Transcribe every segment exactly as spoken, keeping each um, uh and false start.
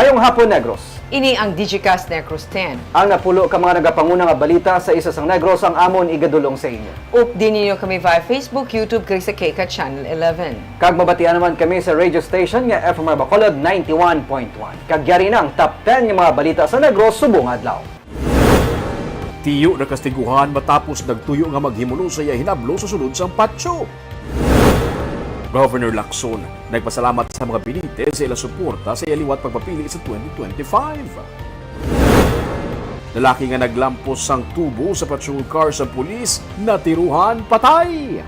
Maayong hapon, Negros. Ini ang Digicast Negros ten. Ang napulo ka mga nagapanguna nga balita sa isa sang Negros ang amon igadul-ong sa inyo. Updi ninyo kami via Facebook, YouTube, kag sa KCAT Channel eleven. Kag mabatian naman kami sa radio station nga F M R Bacolod ninety-one point one. Kag yari na ang top ten nga mga balita sa Negros subong adlaw. Tiyo nakastiguhan matapos nagtuyo nga maghimulo sa iya hinablo sa sulod sang patio. Governor Lacson nagpasalamat sa mga Benitez sa ila suporta sa iya liwat pagpapili sa twenty twenty-five. Lalaki nga naglampos sang tubo sa patrol car sa pulis, natiruhan patay.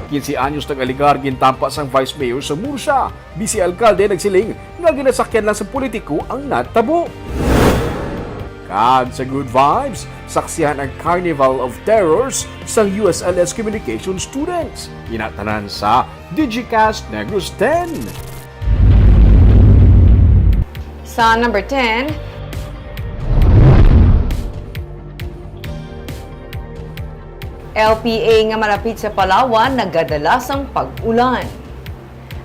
Quince anyos nag-alegar gintampa sang vice mayor sa Murcia. Vice alkalde nagsiling nga ginasakyan lang sa politiko ang natabo. Kag sa good vibes, saksihan ang Carnival of Terrors sang U S L S Communication students. Ina tanan sa Digicast Negros ten. Sa number ten, L P A nga malapit sa Palawan nagadala sang pag-ulan.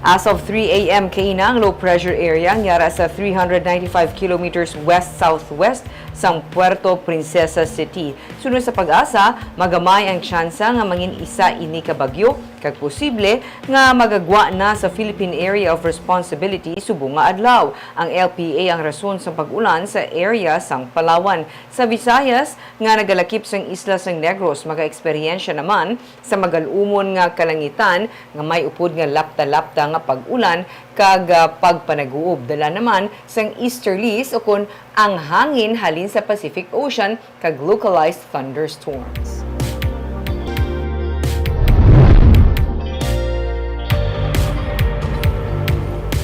As of three A M kaina, ang low pressure area ang yara sa three hundred ninety-five kilometers west-southwest sang Puerto Princesa City. Suno sa PAGASA, magamay ang tsansa nga mangin-isa ini ka bagyo, kag posible nga magagwa na sa Philippine Area of Responsibility subong nga adlaw. Ang L P A ang rason sang pag-ulan sa area sang Palawan. Sa Visayas, nga nagalakip sang isla sang Negros, makaeksperyensya naman sa magal-umon nga kalangitan nga may upod nga lapta-lapta nga pag-ulan kag, ah, pagpanaguob. Dala naman sang easterlies ukon ang hangin halin sa Pacific Ocean kag localized thunderstorms.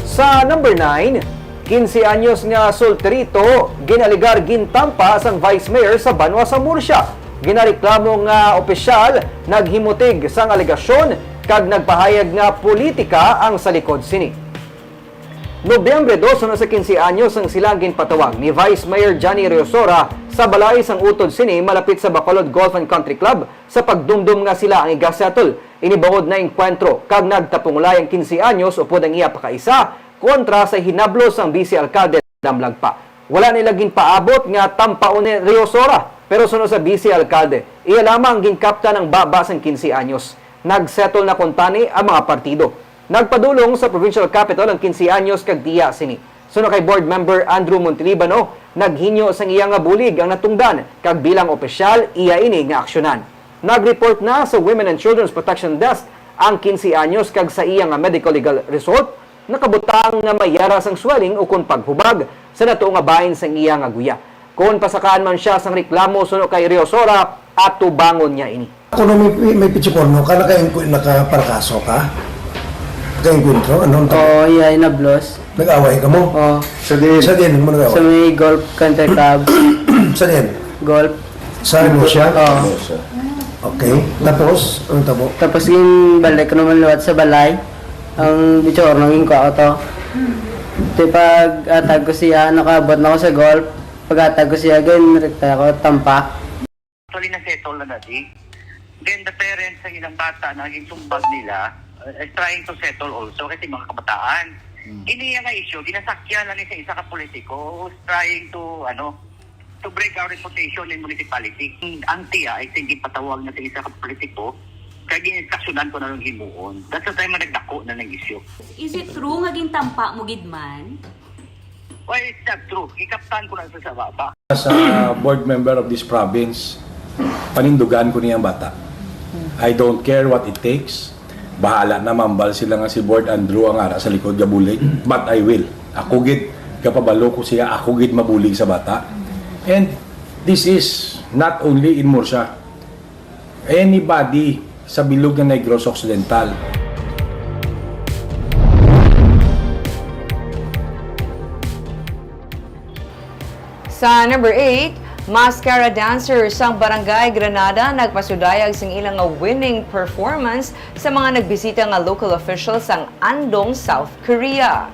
Sa number nine, quince anyos nga solterito ginalegar gintampa sang Vice Mayor sa banwa sa Murcia. Ginareklamo nga opisyal naghimutig sang alegasyon kag nagpahayag nga politika ang sa likod sini. Nobyembre dos, suno sa quince anyos ang silang ginpatawag ni Vice Mayor Johnny Riosora sa balay sang utod sini malapit sa Bacolod Golf and Country Club sa pagdumdom nga sila ang iga-settle. Ini bangod naengkwentro kag nagtapungulay ang quince anyos upod ang iya pakaisa kontra sa hinablo sang Vice Alkalde Damlagpa. Wala nila ginpaabot nga tampaon ni Riosora, pero suno sa Vice Alkalde, iya lamang ginkaptan ang baba sang quince anyos. Nag-settle na kuntani ang mga partido. Nagpadulong sa provincial capital ang quince anyos kag tiya sini. Suno kay Board Member Andrew Montelibano, naghinyo sang iya nga bulig ang natungdan kag bilang opisyal iya ini nga aksyonan. Nag-report na sa Women and Children's Protection Desk ang quince anyos kag sa iya nga medical legal result, nakabutang nga may yara sang swelling ukon paghubag sa natuo nga bahin sang iya nga guya. Kon pasakaan man sia sang reklamo suno kay Riosora, atubangon niya ini. Kuno may, may, may pitsi porno ka, naka-, nakaparakaso ka? Naka-enkwentro? Ano ang tawag? Oo, iya, inablos. Nag-away ka mo? Oo. Sa diin? Sa diin mo nag-away? Sa may Golf Country Club. Sa diin? Golf. Sa Murcia? Oo. Murcia. Okay. Tapos, ano tabo? Tapos ginbalik ko naman liwat sa balay. Ang pitsi porno, ginkuha ko to. Di pag-atag ko siya, nakaabot na ako sa golf. Pag-atag ko siya, ginrekta ko, tampa. Actually, na-settle na dati. Then, the parents ng ilang bata na gintumbag nila, uh, is trying to settle also kasi mga kabataan. Hmm. Ini nga issue, ginasakyan lang ni sa isa ka politiko who's trying to, ano, to break our reputation in municipality. Ang tiya, I think, ipatawag na sa isa ka politiko, kaya gin-instructionan ko na nung himuon. That's the time na nagdako na ng issue. Is it true nga gintampa mo gid man? Well, it's not true. Gikaptan ko na sa, sa baba. As a board member of this province, panindugan ko niyang bata. I don't care what it takes. Bahala na mambal sila nga si Board Andrew ang ara sa likod gabulig. But I will. Ako gid, kapabalo ko siya, ako gid mabulig sa bata. And this is not only in Murcia. Anybody sa bilog nga Negros Occidental. Sa number eight, mascara dancer sang Barangay Granada nagpasudayag sang ila nga winning performance sa mga nagbisita nga local officials sang Andong, South Korea.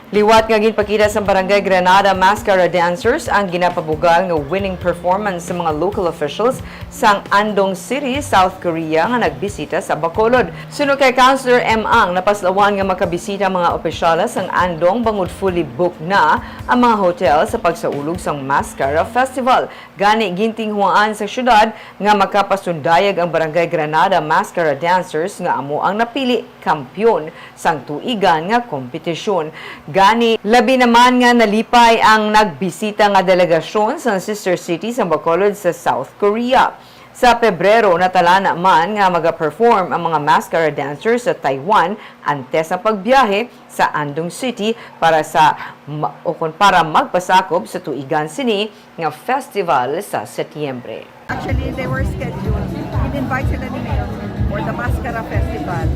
Liwat nga ginpakita sa Barangay Granada Mascara Dancers ang ginapabugal nga winning performance sa mga local officials sang Andong City, South Korea nga nagbisita sa Bacolod. Suno kay Councilor M. Ang, napaslawan nga makabisita ang mga opisyales sang Andong bangod fully booked na ang mga hotel sa pagsaulog sang Mascara Festival. Gani, gintinguhaan sa syudad nga makapasundayag ang Barangay Granada Mascara Dancers nga amo ang napili kampiyon sang tuigan nga kompetisyon. Gani, labi naman nga nalipay ang nagbisita nga delegasyon sang sister city sang Bacolod sa South Korea. Sa Pebrero, natalana man nga magaperform ang mga mascara dancers sa Taiwan antes ang pagbiyahe sa Andong City para sa ma-, o kon para magpasakop sa tuigan sini nga festival sa Setyembre. Actually, they were scheduled. In-invite sila ni Mayor for the Mascara Festival.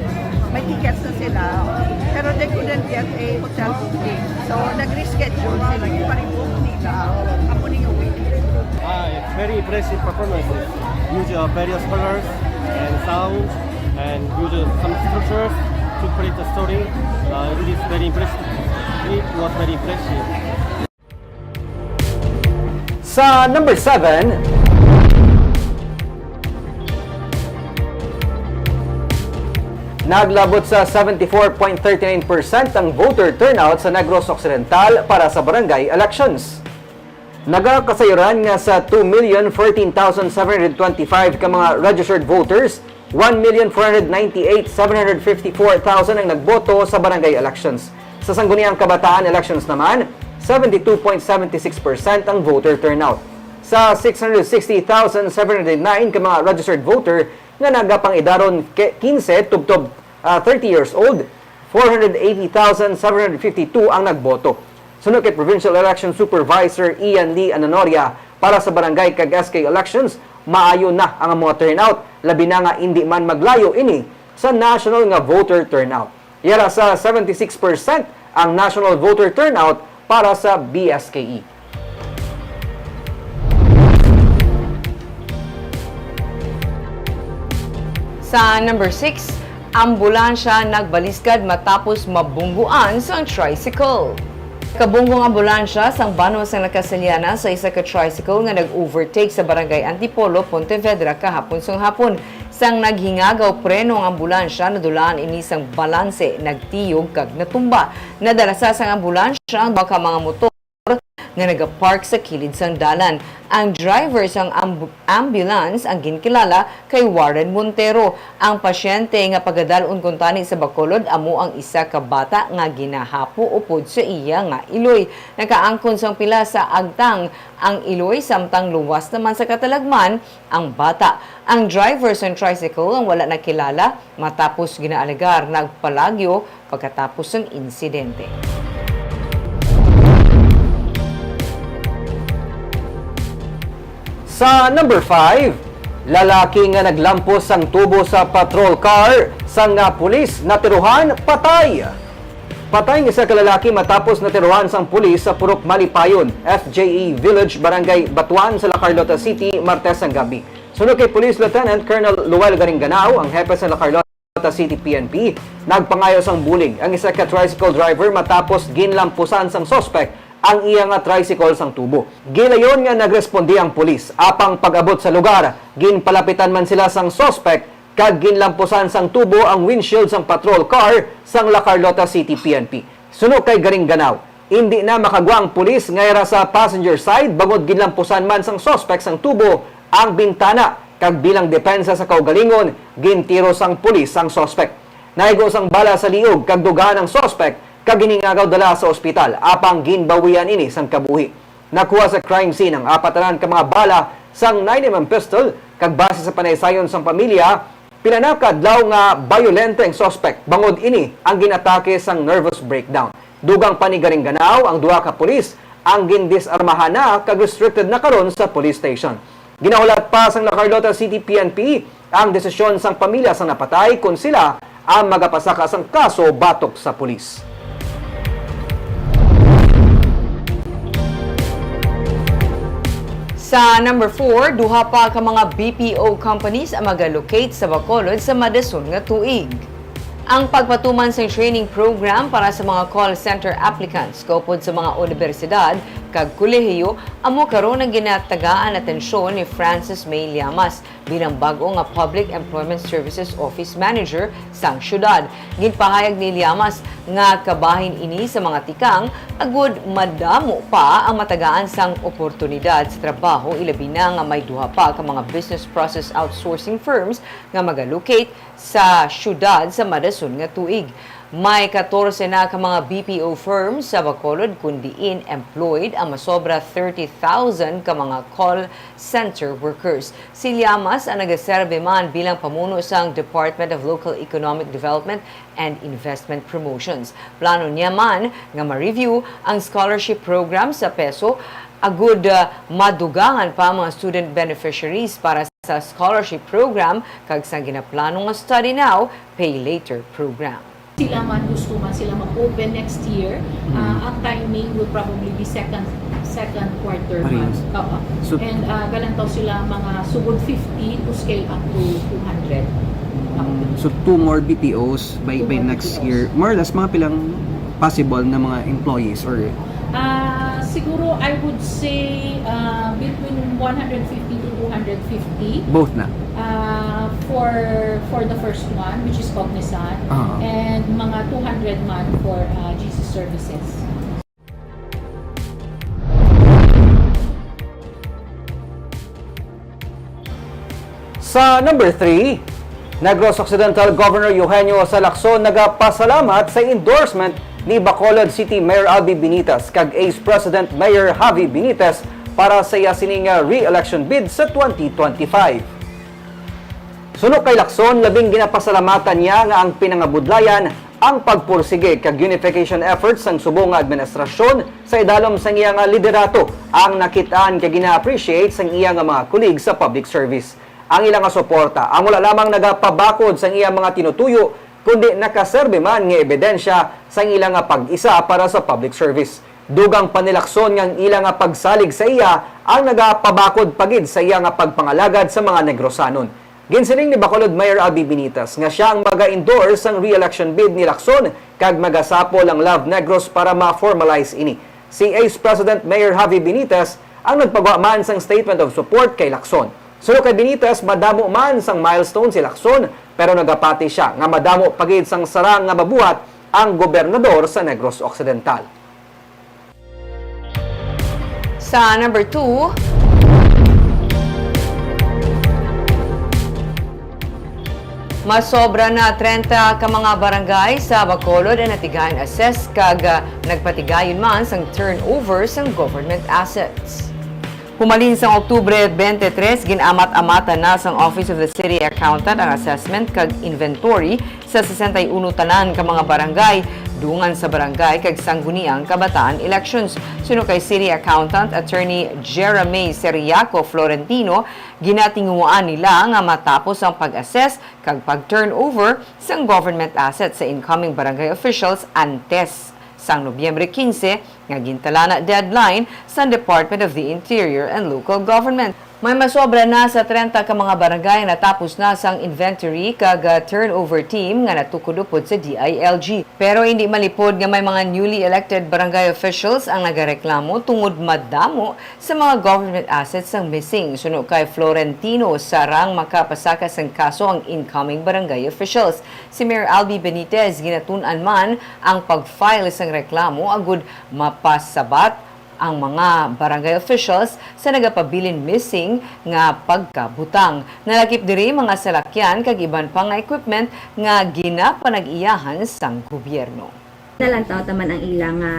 May tickets na sila, pero they couldn't get a hotel booking. So, nag-reschedule sila. Yung pa-rebook nila. Amo ni nga week. Ah, it's very impressive performance. Use, uh, various colors and sounds and use, uh, some structures to create a story. Uh, it is very impressive. It was very impressive. Sa number seven, naglabot sa seventy-four point thirty-nine percent ang voter turnout sa Negros Occidental para sa barangay elections. Nagakasayran nga sa two million fourteen thousand seven hundred twenty-five ka mga registered voters, one million four hundred ninety-eight seven hundred fifty-four thousand ang nagboto sa barangay elections. Sa Sangguniang Kabataan Elections naman, seventy-two point seventy-six percent ang voter turnout. Sa six hundred sixty thousand seven hundred nine ka mga registered voter nga nagapang-idaron ke-, quince tubtob, ah, thirty years old, four hundred eighty thousand seven hundred fifty-two ang nagboto. Suno kay Provincial Election Supervisor Ian Lee Ananoria, para sa barangay kag S K elections, maayo na ang mga turnout, labi na nga indi man maglayo ini sa national nga voter turnout. Yara sa seventy-six percent ang national voter turnout para sa B S K E. Sa number six, ambulansya nagbaliskad matapos mabungguan sang tricycle. Kabunggo ang ambulansya sang banwa sang Las Casellanas sa isa ka tricycle nga nag-overtake sa Barangay Antipolo, Pontevedra kahapon sang hapon. Sang naghingagaw preno ang ambulansya, nadulaan ini sang balanse, nagtiyog kag natumba. Nadala sa sang ambulansya ang duha ka mga motor nga nagapark sa kilid sang dalan. Ang driver sang amb-, ambulance ang ginkilala kay Warren Montero. Ang pasyente nga pagadal-on kuntani sa Bacolod amo ang isa ka bata nga ginahapo upod sa iya nga iloy. Nakaangkon sang pila sa agtang ang iloy, samtang luwas naman sa katalagman ang bata. Ang driver sang tricycle ang wala nakilala, matapos ginaalegar nagpalagyo pagkatapos sang insidente. Sa number five, lalaki nga naglampos sang tubo sa patrol car sang, ah, pulis natirohan patay. Patay ang isa ka lalaki matapos natirohan sang pulis sa Purok Malipayon, F J A Village, Barangay Batuan sa La Carlota City, Martes sang gabi. Suno kay Police Lieutenant Colonel Luel Garingganao, ang hepe sa La Carlota City P N P, nagpangayo sang bulig ang isa ka tricycle driver matapos ginlampusan sang suspek ang iya nga tricycle sang tubo. Gilayon nga nagresponde ang pulis, apang pag-abot sa lugar, ginpalapitan man sila sang suspek kag ginlampusan sang tubo ang windshield sang patrol car sang La Carlota City P N P. Suno kay Garingganao, indi na makagwa ang pulis nga yara sa passenger side bangod ginlampusan man sang suspek sang tubo ang bintana, kag bilang depensa sa kaugalingon, gintiro sang pulis ang suspek. Naigo sang bala sa liog kag dugahan ang suspek kag ginhingagaw dala sa ospital, apang ginbawian ini sang kabuhi. Nakuha sa crime scene ang apatanan ka mga bala sang nine M M pistol, kag base sa panaysayon sang pamilya, pila na ka adlaw nga bayolente ang suspek bangod ini ang ginatake sang nervous breakdown. Dugang pa ni Garingganao, ang duha ka pulis ang gindisarmahan na kag restricted na karon sa police station. Ginahulat pa sang La Carlota City P N P ang desisyon sang pamilya sang napatay kon sila ang magapasaka sang kaso batok sa pulis. Sa number four, duha pa ka mga B P O companies ang magalocate sa Bacolod sa madason nga tuig. Ang pagpatuman sang training program para sa mga call center applicants kaupod sa mga unibersidad kag kolehiyo amo karon ang ginatagaan atensyon ni Francis May Llamas bilang bag-o nga Public Employment Services Office Manager sang siyudad. Ginpahayag ni Llamas nga kabahin ini sa mga tikang agud madamo pa ang matagaan sang oportunidad sa trabaho, ilabi na nga may duha pa ka mga business process outsourcing firms nga magalocate sa siyudad sa madason nga tuig. May katorse na ka mga B P O firms sa Bacolod, kun diin employed ang masobra thirty thousand ka mga call center workers. Si Llamas ang nagaserbe man bilang pamuno sang Department of Local Economic Development and Investment Promotions. Plano niya man nga ma-review ang scholarship program sa PESO agud, ah, madugangan pa ang mga student beneficiaries para sa scholarship program kag sang ginaplano nga Study Now, Pay Later program. Sila man gusto man sila mag-open next year, ah, ang timing will probably be second, second quarter. Parehas. Month. Oo. So, and, ah, galantaw sila mga sugod fifty to scale up to two hundred. Mm, so two more B P Os by, Two by more next B P Os. Year. More or less, mga pilang possible na mga employees or Ah, siguro I would say, ah, between one hundred fifty to two hundred fifty. Both na? Ah, for, for the first one, which is Cognizant, Ah. and mga two hundred man for, ah, G C Services. Sa number three, Negros Occidental Governor Eugenio Lacson nagapasalamat sa endorsement ni Bacolod City Mayor Albee Benitez kag Ace President Mayor Javi Benitez para sa iya sini nga re-election bid sa twenty twenty-five. Suno kay Lacson, labing ginapasalamatan niya nga ang pinangabudlayan, ang pagpursige kag unification efforts sang subong nga administrasyon sa idalom sang iya nga liderato ang nakit-an kag gina-appreciate sang iya nga mga colleagues sa public service. Ang ila nga suporta ang wala lamang nagapabakod sang iya mga tinutuyo, kundi nakaserbi man nga ebidensya sang ila nga pag-isa para sa public service. Dugang pa ni Lacson nga ang ila nga pagsalig sa iya ang nagapabakod pa gid sa iya nga pagpangalagad sa mga Negrosanon. Ginsiling ni Bacolod Mayor Albee Benitez nga sia ang maga-endorse sang re-election bid ni Lacson kag magasapol ang Love Negros para ma-formalize ini. Si Ace President Mayor Javi Benitez ang nagpagwa man sang statement of support kay Lacson. Suno kay Benitez, madamo man sang milestone si Lacson, pero nagapati sia nga madamo pa gid sang sarang nga mabuhat ang gobernador sa Negros Occidental. Sa number two, masobra na trenta ka mga barangay sa Bacolod ang natigayon assess kag, ah, nagpatigayon man sang turnover sang government assets. Humalin sang Oktubre twenty-three, gin-amat-amatan na sang Office of the City Accountant ang assessment kag inventory sa sesenta y uno tanan ka mga barangay, dungan sa barangay kag sangguniang kabataan elections. Suno kay City Accountant Attorney Jeremy Seriaco Florentino, ginatinguhaan nila nga matapos ang pag-assess kag pag-turnover sang government assets sa incoming barangay officials antes sang Nobyembre quince nga gintalana deadline sang Department of the Interior and Local Government. May masobra na sa trenta ka mga barangay ang natapos na sang inventory kag, ah, turnover team nga natukod upod sa D I L G. Pero indi malipod nga may mga newly elected barangay officials ang nagareklamo tungod madamo sa mga government assets ang missing. Suno kay Florentino, sarang makapasaka sang kaso ang incoming barangay officials. Si Mayor Albee Benitez ginatun-an man ang pag-file sang reklamo agud mapasabat ang mga barangay officials sa nagapabilin missing nga pagkabutang. Nalakip diri mga salakyan kag iban pa nga equipment nga ginapanag-iyahan sang gobyerno. Nalantaw ta man ang ila nga,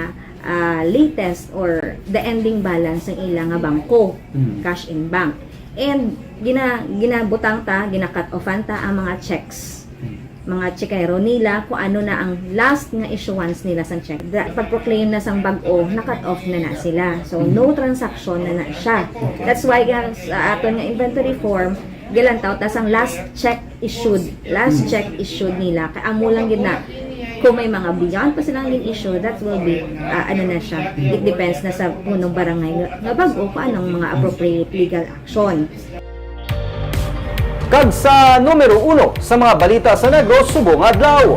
ah, latest or the ending balance sang ila nga bangko, Mm. cash in bank. And gina-, ginabutang ta, gina-cut offan ta ang mga checks. Mm. Mga chekero nila kung ano na ang last nga issuance nila sang check. Da-, pag-proclaim na sang bag-o, na-cut off na na sila. So, Mm. no transaction na na siya. That's why nga sa aton nga inventory form, gilantaw ta sang last check issued, last Mm. check issued nila. Kay amo lang gid na, kung may mga beyond pa silang gin-issue, that will be, ah, ano na siya, it depends na sa punong barangay nga, nga bag-o kung anong mga appropriate legal action. Kag sa numero uno sa mga balita sa Negros subong adlaw.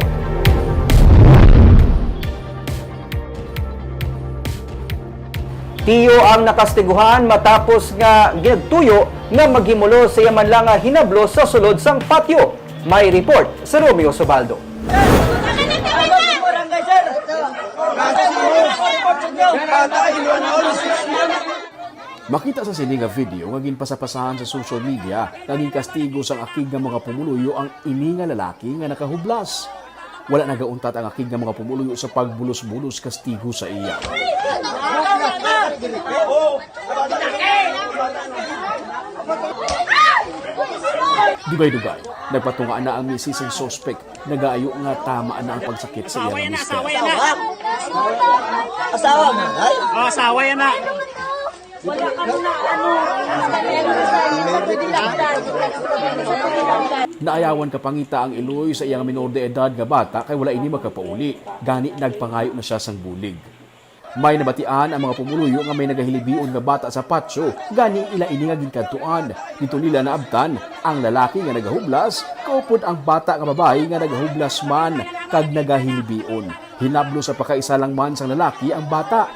Tiyo ang nakastiguhan matapos nga ginagtuyo nga maghimulos sa iya man lang nga hinablo sa sulod sang patio. May report sa Romeo Subaldo. Makita sa sini nga video nga ginpasapasahan sa social media nga ginkastigo sang akig nga mga pumuluyo ang ini nga lalaki nga nakahublas. Wala nagauntat ang akig nga mga pumuluyo sa pagbulos-bulos kastigo sa iya. Dugay-dugay, nagpatunga na ang misis sang suspek. Nagaayo nga tama na ang pagsakit sa iya nga mister. Asawa mo, ay? Oh, asawa yan na. Naayawan ka pangita ang iloy sa iyang minor de edad nga bata kay wala ini makapauli. Gani nagpangayo na siya sang bulig. May nabatian ang mga pumuluyo nga may nagahilibion nga bata sa patio, gani ila ini nga ginkadtuan. Didto nila naabtan ang lalaki nga nagahublas, kaupod ang bata nga babayi nga nagahublas man kag nagahilibion. Hinablo sa pakaisa lang man sang lalaki ang bata.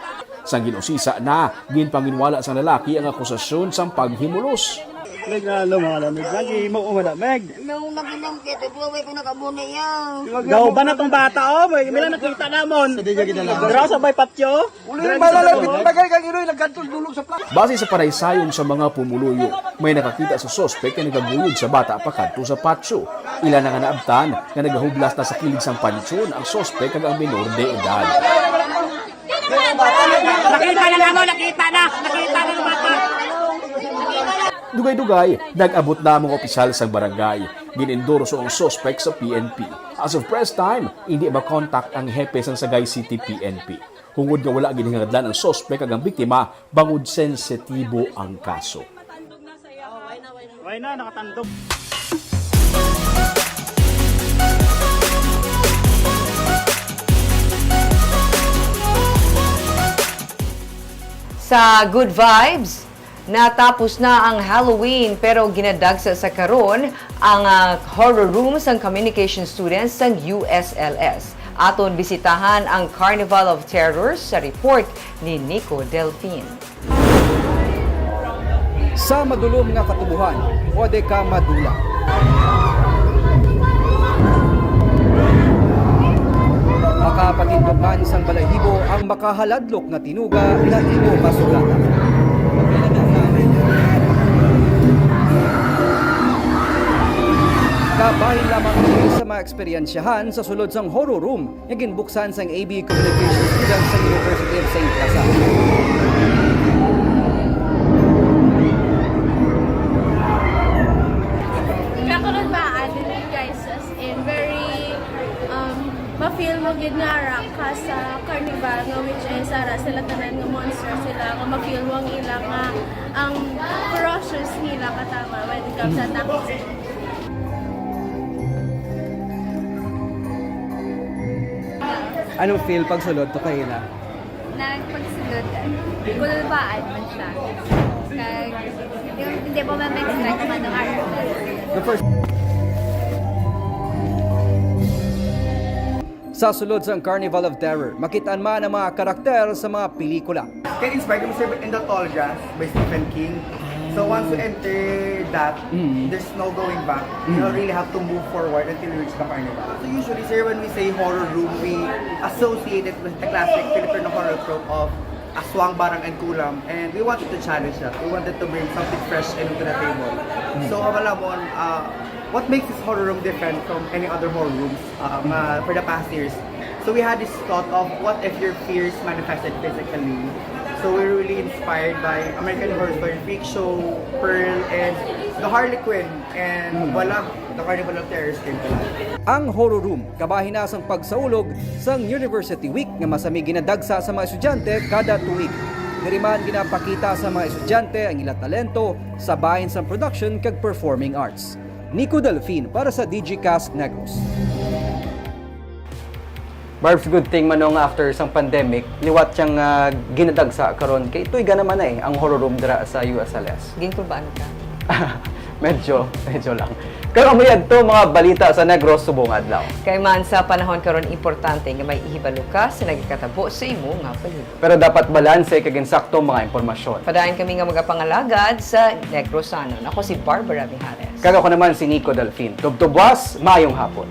Sang gin-usisa na, ginpanginwala sang lalaki ang akusasyon sang paghimulos. Nagalo, mga lamig. Lagi mo, umala, Meg. Nung naginam kita, buhay ko nakabunay yan. Daw ba na tong bata, oh? May, may nakita namon. Sa diya kita lang. Draw sa may patyo. Uli yung malalapit, bagay kang iloy, nagkantol dulog sa pla- Base sa panaysayon sa mga pumuluyo, may nakakita sa suspek nga nagaguyod sa bata pakadto sa patio. Ila na nga naabtan nga nagahublas na sa kilid sang pansyon ang suspek kag ang minor de edad. Nakita na namo, nakita na, nakita na ng bata. Dugay-dugay, nag-abot na ang mga opisyal sa barangay. Gin-endorso ang suspek sa P N P. As of press time, hindi makontak ang hepe sang Sagay City P N P. Hungod nga wala ginhingadlan ang suspek kag ang biktima, bangod sensitibo ang kaso. Why na, nakatandog. Sa good vibes, natapos na ang Halloween, pero ginadagsa sa karon ang, ah, horror room sang communication students sang U S L S. Aton bisitahan ang Carnival of Terrors sa report ni Nico Delfin. Sa madulom nga katubohan, pwede ka madula. Makapatindog man sang balahibo ang makahaladlok nga tinuga nga imo masugatan. Kabahin lamang ini sa mga eksperyensyahan sa sulod sang horror room nga ginbuksan sang A B communication students sa University of Saint Lazaro. Kakulubaan, guys, as in, very, um, ma-feel mo gid nga ara ka sa carnival, nga which is ara sila tanan nga monster sila, nga ma-feel mo ang ila nga, ang ferocious nila katama when it comes sa tactics. Anong feel pag sulod to kaila? Nagpagsulod, kulbaan man siya. Kag, yung, hindi mo ma-expect kung anong araw. The first Sa sulod sang Carnival of Terror, makit-an man ang mga karakter sa mga pelikula. Kay inspired kami sa Indatolgas by Stephen King. So once you enter that, Mm. there's no going back. You Mm. really have to move forward until you reach the carnival. So usually, sir, when we say horror room, we associate it with the classic Filipino horror trope of aswang, barang, and kulam. And we wanted to challenge that. We wanted to bring something fresh into the table. Mm. So, wala mo, uh, what makes this horror room different from any other horror rooms, uh, nga for the past years? So we had this thought of, what if your fears manifested physically? So we're really inspired by American Horror Story, Freak Show, Pearl, and The Harley Quinn, and Mm. voila, The Carnival of Terrors came to life. Ang horror room, kabahin na sang pagsaulog sang University Week nga masami ginadagsa sa mga estudyante kada tuig. Diri man ginapakita sa mga estudyante ang ila talento sa bahin sang production kag performing arts. Nico Delfin para sa Digicast Negros. Barbs, good thing man nga after sang pandemic, liwat siyang, ah, ginadagsa karon kay tuiga naman na eh ang horror room dira sa U S L S. Ginkulbaan ka? Medyo, medyo lang. Kag amo yadto mga balita sa Negros subong adlaw. Kay man sa panahon karon, importante nga may ihibalo ka sa nagakatabo sa imo nga palibot. Pero dapat balanse kag insakto mga impormasyon. Padayon kami nga magapangalagad sa Negrosanon. Ako si Barbara Mijares. Kag ako naman si Nico Delfin. Tubtubwas, maayong hapon.